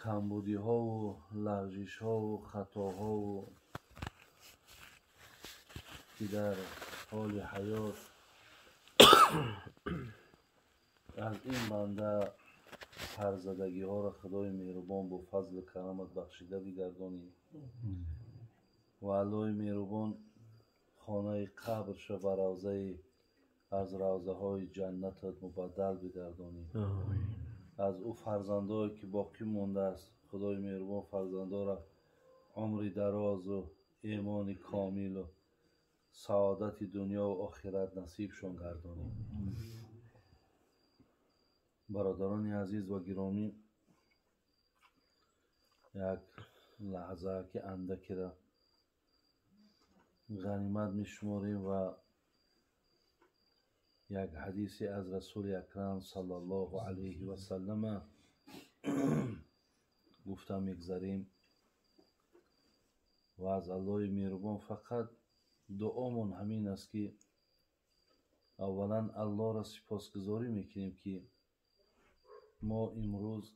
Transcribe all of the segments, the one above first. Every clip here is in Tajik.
Камбудиҳову лағжишҳову хатоҳову ки дар ҳоли ҳаёт аз ин банда сарзадагиҳоро Худои меҳрубон бо фазлу карамат бахшида бигардонӣ ва Аллоҳи меҳрубон хонаи қабрша ба равзаи аз равзаҳои ҷаннатат мубаддал бигардонӣ. Аз ӯ фарзандое ки боқӣ мондааст, Худои меҳрубон фарзандора умри дарозу имони комилу саодати дунёву охират насибшон гардонӣ. Бародарони азиз ва гиромӣ, як лаҳза ки андакира ғанимат мешуморем ва як ҳадисе аз Расули Акрам саллаллоҳу алайҳи васаллама гуфта мегзарем ва аз Аллоҳи меҳрубон фақат дуомон ҳамин аст, ки аввалан Аллоҳро сипосгузорӣ мекунем, ки мо имрӯз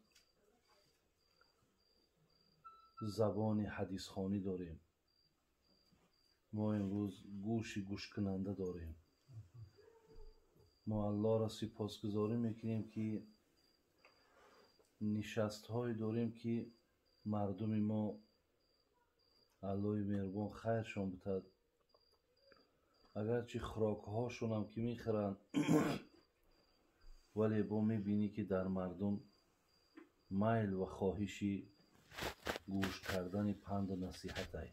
забони ҳадисхонӣ дорем, мо имрӯз гӯши гӯшкунанда дорем. Мо Аллоҳро сипосгузорӣ мекунем, ки нишастҳое дорем, ки мардуми мо Аллоҳи меҳрубон хайршон бутад, агарчи хӯрокҳошонам ки мехӯранд, вале бо мебинӣ, ки дар мардум майл ва хоҳиши гӯш кардани панду насиҳатай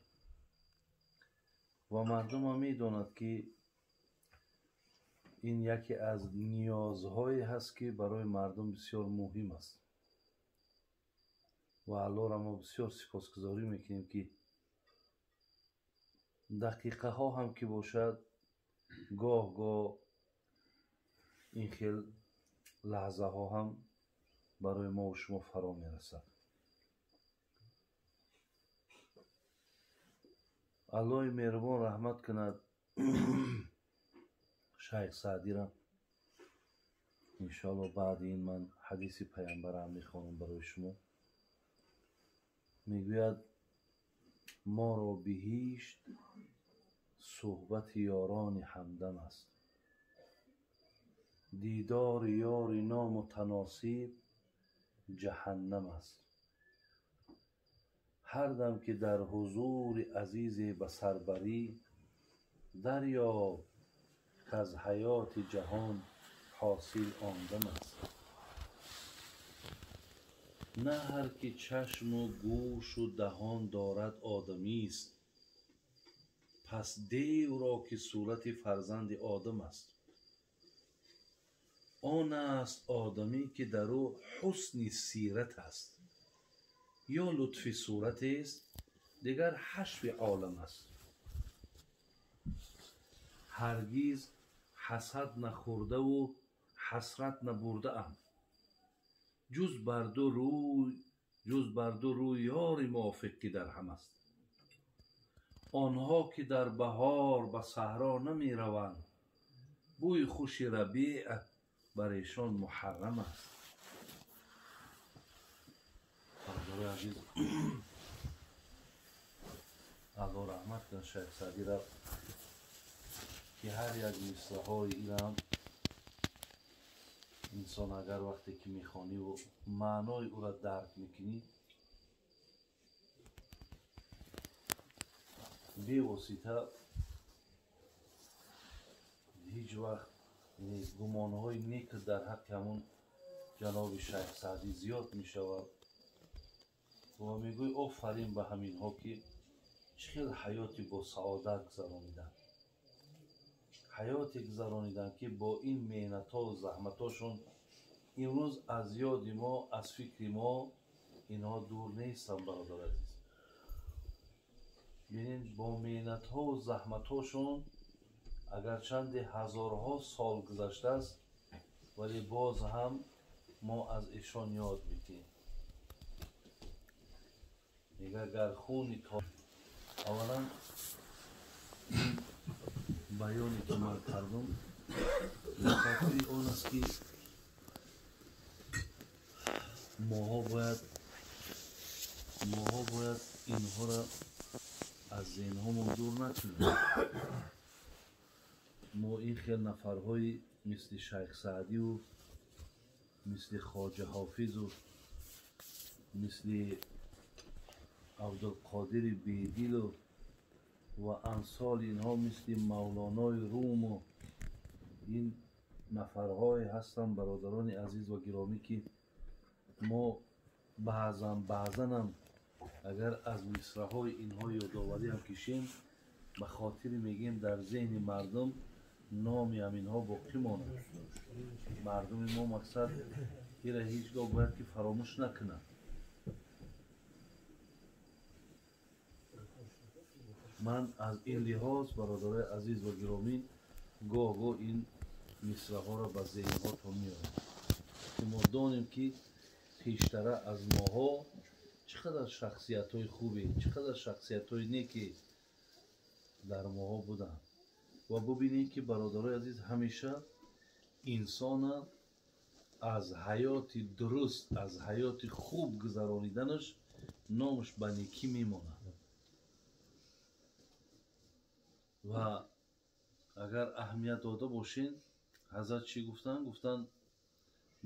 ва мардумам медонад, ки ин яке аз ниёзҳое ҳаст, ки барои мардум бисёр муҳим аст. Ва Аллоҳро мо бисёр сипосгузорӣ мекунем, ки дақиқаҳо ҳам ки бошад, гоҳ гоҳ ин хел лаҳзаҳо ҳам барои мову шумо фаро мерасад. Аллоҳи меҳрубон раҳмат кунад Шайх Саъдира. Иншоалло баъди ин ман ҳадиси паямбарам мехонам барои шумо. Мегӯяд: моро биҳишт суҳбати ёрони ҳамдам аст, дидори ёри номутаносиб ҷаҳаннам аст. Ҳар дам ки дар ҳузури азизе ба сар барӣ, дарёб каз ҳаёти ҷаҳон ҳосил ондам аст. На ҳар ки чашму гӯшу даҳон дорад одамист, пас девро ки сурати фарзанди одам аст. Он аст одамӣ, ки дар ӯ ҳусни сират аст, ё лутфи суратест, дигар ҳашви олам аст. Ҳаргиз ҳасад нахӯрдаву ҳасрат набурдаам, ҷуз бар ду рӯй ёри мувофиқ, ки дар ҳам аст. Онҳо ки дар баҳор ба саҳро намераванд, бӯи хуши рабеъ бар эшон муҳаррам аст. Бародарои азиз, Аллоҳ раҳмат кунад Шайх Саъдира, ки ҳар як мисраҳои инам инсон агар вақте ки мехониву маънои ӯро дарк мекунӣ, бевосита ҳеҷ вақт гумонҳои нек дар ҳаққи ҳамон ҷаноби Шайх Саъдӣ зиёд мешавад ва мегӯй: офарин ба ҳаминҳо, ки чӣ хел ҳаёти босаодат гузарониданд, ҳаёте гузарониданд, ки бо ин меҳнатҳову заҳматҳошон имрӯз аз ёди мо, аз фикри мо инҳо дур нестанд. Бародар азиз, бинед, бо меҳнатҳову заҳматҳошон агарчанде ҳазорҳо сол гузаштааст, вале боз ҳам мо аз эшон ёд мекунем. Мега гар хуни то аввалан баёне ки ман кардам, хотири он аст ки моҳо бояд инҳоро аз зеҳнҳомон дур накунем. Мо ин хел нафарҳои мисли Шайх Саъдиву мисли Хоҷа Ҳофизу мисли Абдулқодири Бедилу ва амсоли инҳо, мисли Мавлонои Руму, ин нафарҳое ҳастанд, бародарони азиз ва гиромӣ, ки мо баъзанам агар аз мисраҳои инҳо ёдоварӣ ҳам кишем, ба хотири мегӯем дар зеҳни мардум номи ҳаминҳо боқӣ монад. Мардуми мо мақсад ира ҳеҷ гоҳ бояд ки фаромӯш накунад. Ман аз ин лиҳоз, бародарои азиз ва гиромӣ, гоҳ-гоҳ ин мисраҳоро ба зеҳнҳотон меорам, ки мо донем ки пештара аз моҳо чӣ қадар шахсиятҳои хубе, чӣ қадар шахсиятҳои неке дар моҳо буданд. Ва бубинед ки, бародарои азиз, ҳамеша инсона аз ҳаёти дуруст, аз ҳаёти хуб гузарониданаш номаш ба некӣ мемонад. Ва агар аҳамият дода бошед, ҳазрат чӣ гуфтанд? Гуфтанд: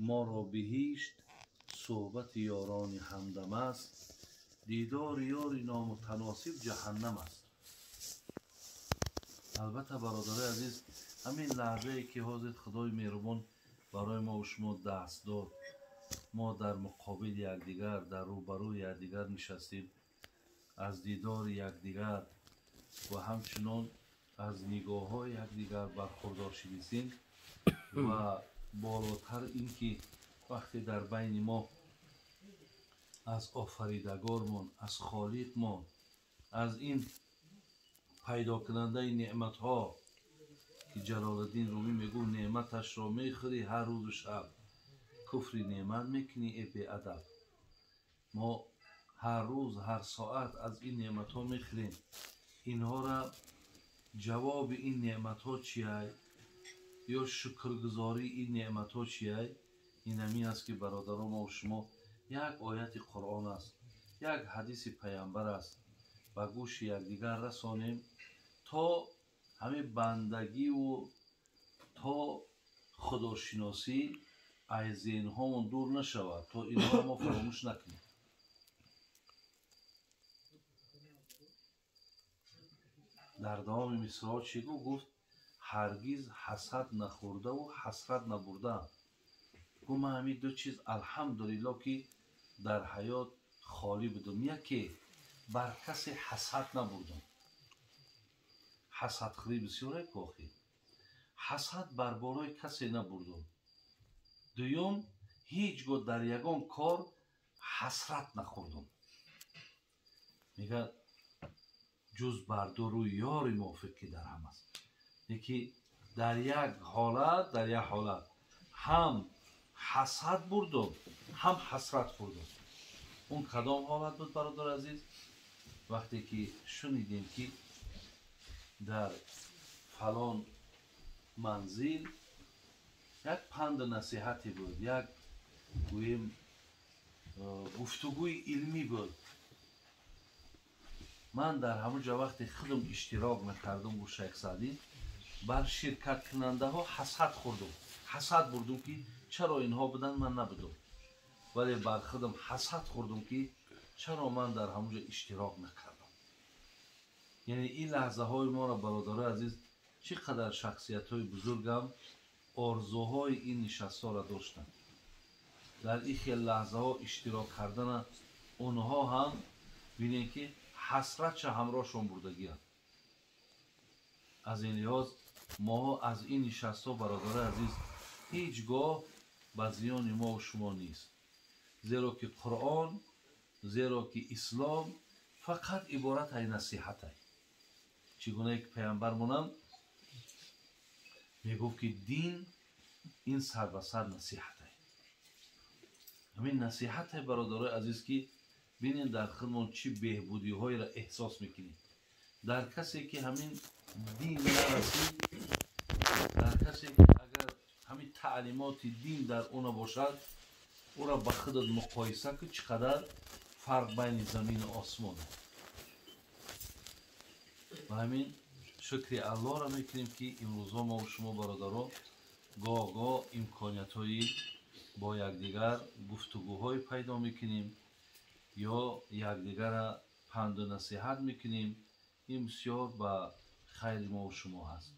моро биҳишт суҳбати ёрони ҳамдам аст, дидори ёри номутаносиб ҷаҳаннам аст. Албатта, бародарои азиз, ҳамин лаҳзае ки ҳозир Худои меҳрубон барои мо шумо даст дод, мо дар муқобили якдигар, дар рӯбарӯи якдигар нишастем, аз дидори якдигар ва ҳамчунон аз нигоҳҳои якдигар бархурдор шидистем. Ва болотар ин ки вақте дар байни мо аз офаридагормон, аз холиқмон, аз ин пайдокунандаи неъматҳо, ки Ҷалолиддин Румӣ мегӯфт: неъматашро мехӯрӣ ҳар рӯзу шаб, куфри неъмат мекунӣ э беадаб. Мо ҳар рӯз, ҳар соат аз ин неъматҳо мехӯрем. Инҳора ҷавоби ин неъматҳо чиай ё шукргузории ин неъматҳо чиай? Ин ҳамин аст ки, бародаро, мо шумо як ояти Қуръон аст, як ҳадиси паямбар аст, ба гӯши якдигар расонем, то ҳамин бандагиву то худошиносӣ аз зеҳнҳомон дур нашавад, то инҳоро мо фаромӯш накунем. Дар давоми мисраҳо чӣ гуфт? Гуфт: ҳаргиз ҳасад нахӯрдаву ҳасрат набурдаам. Гуфт: ман ҳамин ду чиз, алҳамдулилло, ки дар ҳаёт холӣ будум. Яке, бар касе ҳасад набурдам. Ҳасадхӯрӣ бисёре кохӣ. Ҳасад бар болои касе набурдум. Дуюм, ҳеҷ гоҳ дар ягон кор ҳасрат нахӯрдум. Мегӯяд: ҷуз бар ду рӯи ёри мувофиқ ки дар ҳам аст. Яки дар як ҳолат ҳам ҳасад бурдум, ҳам ҳасрат хӯрдум. Он кадом ҳолат буд, бародар азиз? Вақте ки шунидем ки дар фалон манзил як панду насиҳате буд, як гӯем гуфтугӯи илмӣ буд. Ман дар ҳамон ҷо вақте худам иштирок накардам, гуфт Шайх Саъдӣ, бар ширкаткунандаҳо ҳасад хӯрдум, ҳасад бурдум ки чаро инҳо буданд, ман набудум. Вале бар худам ҳасад хӯрдум ки чаро ман дар ҳамон ҷо иштирок накардам. Яъне ин лаҳзаҳои моро, бародарои азиз, чӣ қадар шахсиятҳои бузургам орзуҳои ин нишастҳоро доштанд. Дар ин хел лаҳзаҳо иштирок кардана онҳо ҳам бинед ки ҳасратша ҳамроҳшон бурдагианд. Аз ин лиҳоз моҳо аз ин нишастҳо, бародарои азиз, ҳеҷ гоҳ ба зиёни мо шумо нест. Зеро ки Қуръон, зеро ки ислом фақат иборат ай насиҳатай. Чӣ гунае ки паямбармонам мегуфт ки дин ин сар ба сар насиҳатай. Ҳамин насиҳатай, бародарои азиз, ки бинед дар худмон чӣ беҳбудиҳоеро эҳсос мекунем. Дар касе ки ҳамин дин нарасид, дар касе ки агар ҳамин Таълимоти дин дар ӯ набошад, ӯро ба худат муқоиса кун, чӣ қадар фарқ байни замину осмон. Ба ҳамин шукри Аллоҳро мекунем, ки имрӯзҳо мо шумо, бародаро, гоҳ гоҳ имкониятҳои бо якдигар гуфтугӯҳое пайдо мекунем ё якдигарра панду насиҳат мекунем. Ин бисёр ба хайри мову шумо ҳаст.